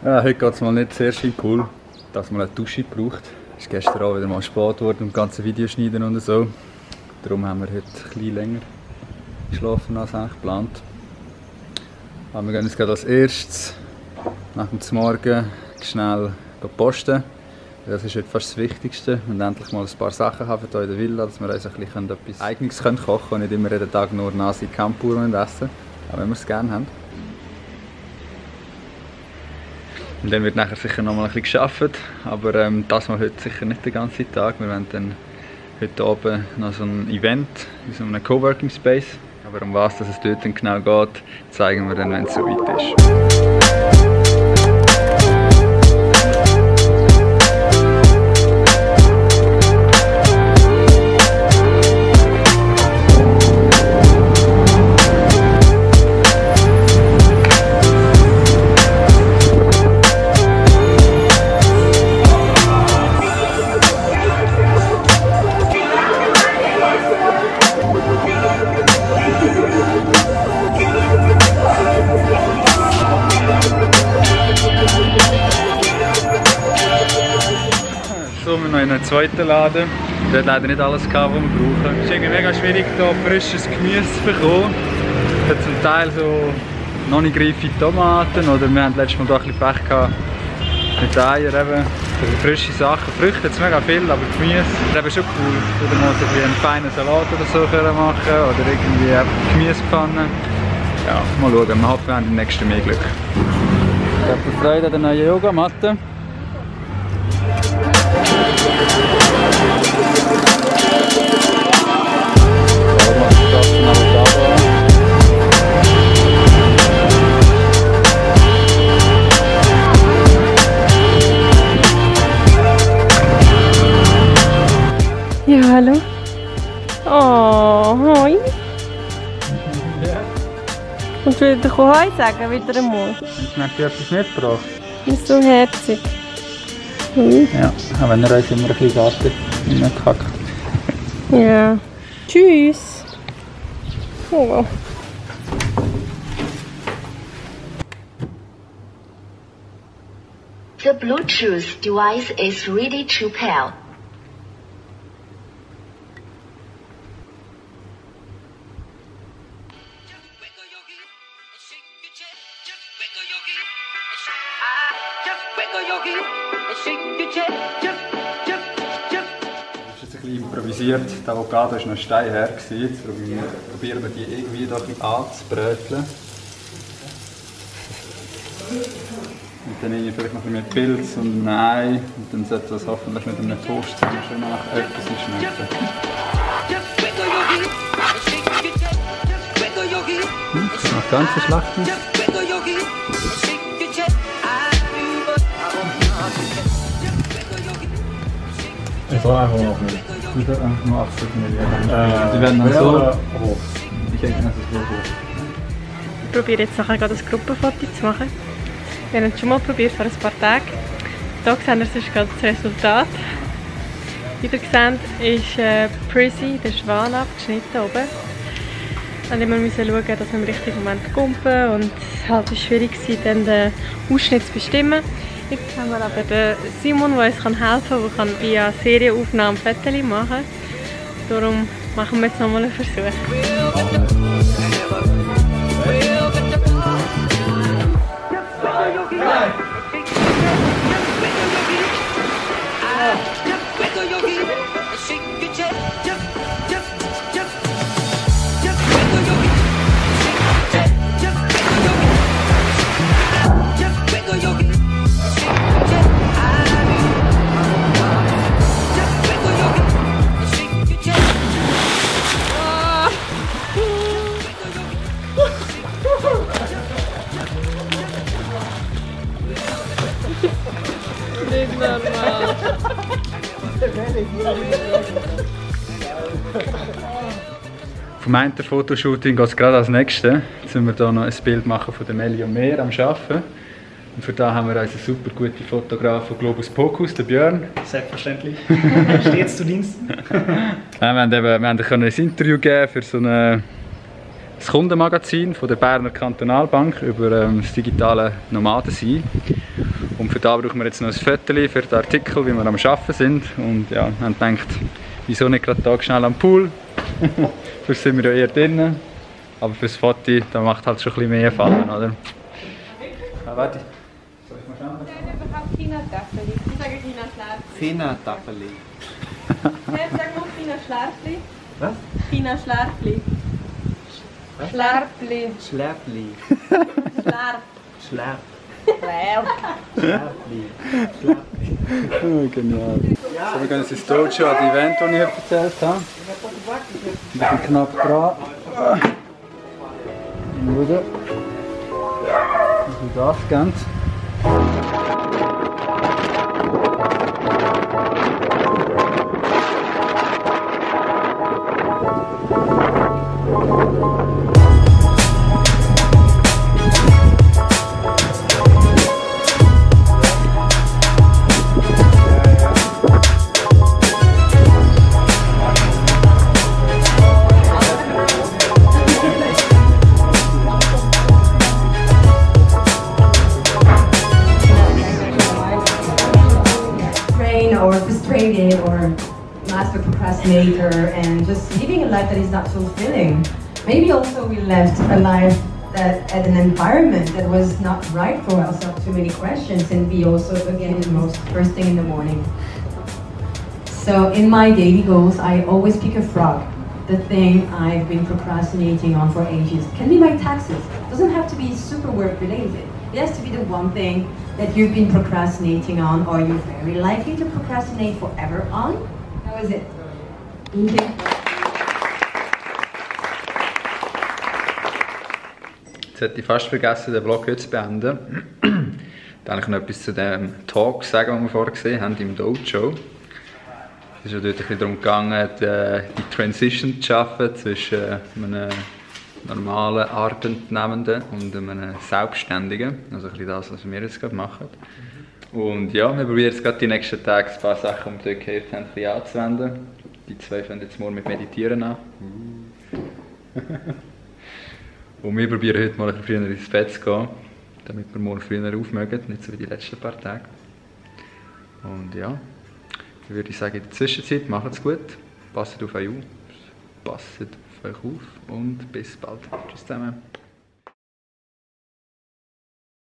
Ja, heute geht es mal nicht sehr schön cool, dass man eine Dusche braucht. Es ist gestern auch wieder mal spät geworden und das ganze Video schneiden und so. Darum haben wir heute ein bisschen länger geschlafen als eigentlich geplant. Aber wir gehen jetzt gerade als erstes nach dem Morgen schnell posten. Das ist heute fast das Wichtigste. Wir haben endlich mal ein paar Sachen haben hier in der Villa, dass wir uns ein bisschen etwas Eigenes kochen können und nicht immer jeden Tag nur Nasi Campur essen, auch wenn wir es gerne haben. Und dann wird nachher sicher noch mal ein bisschen gearbeitet, aber das mal heute sicher nicht den ganzen Tag. Wir werden dann heute Abend noch so ein Event in so einem Coworking Space. Aber um was es dort dann genau geht, zeigen wir dann, wenn es soweit ist. So, wir noch in einem zweiten Laden. Der hat leider nicht alles gehabt, was wir brauchen. Es ist irgendwie mega schwierig, hier frisches Gemüse zu bekommen. Es hat zum Teil so noch nicht reife Tomaten oder wir hatten letztes Mal ein bisschen Pech gehabt mit Eier eben. Also frische Sachen. Früchte hat es mega viel, aber Gemüse ist eben schon cool. Oder mal so einen feinen Salat oder so machen oder irgendwie Gemüsepfanne. Ja, mal schauen. Wir hoffen, wir haben im nächsten mehr Glück. Ich habe Freude an der neuen Yogamatte. Ja, hallo. Oh, hoi. Ja. Und du wieder Hoi sagen, wieder einmal. Jetzt hat dir etwas mitgebracht. Du bist so herzig. Hui. Ja, auch wenn er uns immer ein bisschen wartet, nicht kackt. Ja. Tschüss. Oh. The Bluetooth device is ready to pair. Das ist jetzt ein bisschen improvisiert. Der Avocado war noch steinhart. Jetzt probieren wir die irgendwie da ein bisschen anzubröteln. Und dann vielleicht noch ein bisschen mit Pilz und Ei. Und dann sollte das hoffentlich mit einem Toast sein, schon nach etwas schmecken. Das ist noch ganz schlecht. Es war einfach noch nicht. Das wird einfach nur 80 Millionen. Die werden dann so. Ich denke, das ist so hoch. Ich probiere jetzt nachher gerade ein Gruppenfoto zu machen. Wir haben es schon mal probiert vor ein paar Tagen. Hier sehen wir sonst gerade das Resultat. Wie ihr seht, ist Prissy, der Schwan, abgeschnitten oben. Und wir müssen schauen, dass wir im richtigen Moment kumpen und es war halt schwierig, dann den Ausschnitt zu bestimmen. Jetzt haben wir aber den Simon, der uns helfen kann, der via Serienaufnahme Fotos machen kann. Darum machen wir jetzt nochmal einen Versuch. Nicht normal. Vom einen Fotoshooting geht es gerade als nächstes. Jetzt müssen wir hier noch ein Bild machen von der Melli und mir am Arbeiten. Und für das haben wir einen super guten Fotograf von Globus Pocus, den Björn. Selbstverständlich. Stets zu Diensten. Wir haben ein Interview geben für so ein Kundenmagazin von der Berner Kantonalbank über das digitale Nomadensein. Und für da brauchen wir jetzt noch ein Foto für den Artikel, wie wir am Arbeiten sind. Und ja, wir haben gedacht, wieso nicht gerade da schnell am Pool? Sonst sind wir ja eher drinnen. Aber fürs Foto, da macht halt schon ein bisschen mehr Fallen, oder? Warte. Soll ich mal schauen? überhaupt China-Taffeli? Ich sage China-Schlarfli. China-Taffeli. Sag mal China-Schlarfli. Was? China-Schlarfli. Schlarfli. Schläfli. Schlarf. Schläf. Schlarfli. Schläfli. Oh, genial. So, wir gehen jetzt ins Dojo an das Event, das ich erzählt habe. Ich bin knapp dran. Schauen. Wie das geht. Or frustrated or master procrastinator and just living a life that is not fulfilling. Maybe also we left a life that at an environment that was not right for us, not too many questions, and we also again the most first thing in the morning. So in my daily goals I always pick a frog, the thing I've been procrastinating on for ages. It can be my taxes, it doesn't have to be super work related. It has to be the one thing that you've been procrastinating on or you're very likely to procrastinate forever on. How is it? Okay. Jetzt hätte ich fast vergessen, den Vlog heute zu beenden. Dann kann ich noch etwas zu dem Talk sagen, den wir vorher gesehen haben im Dojo. Es ist ja dort ein bisschen darum gegangen, die Transition zu schaffen zwischen einem normalen Arbeitnehmenden und einem Selbstständigen. Also ein bisschen das, was wir jetzt gerade machen. Und ja, wir probieren jetzt gerade die nächsten Tage ein paar Sachen, die wir dort gehört haben, ein bisschen anzuwenden. Die zwei fangen jetzt morgen mit Meditieren an. Und wir probieren heute mal ein bisschen früher ins Bett zu gehen, damit wir morgen früher aufmögen, nicht so wie die letzten paar Tage. Und ja, dann würde ich sagen, in der Zwischenzeit macht es gut, passt auf euch auf, passt auf euch auf und bis bald. Tschüss zusammen.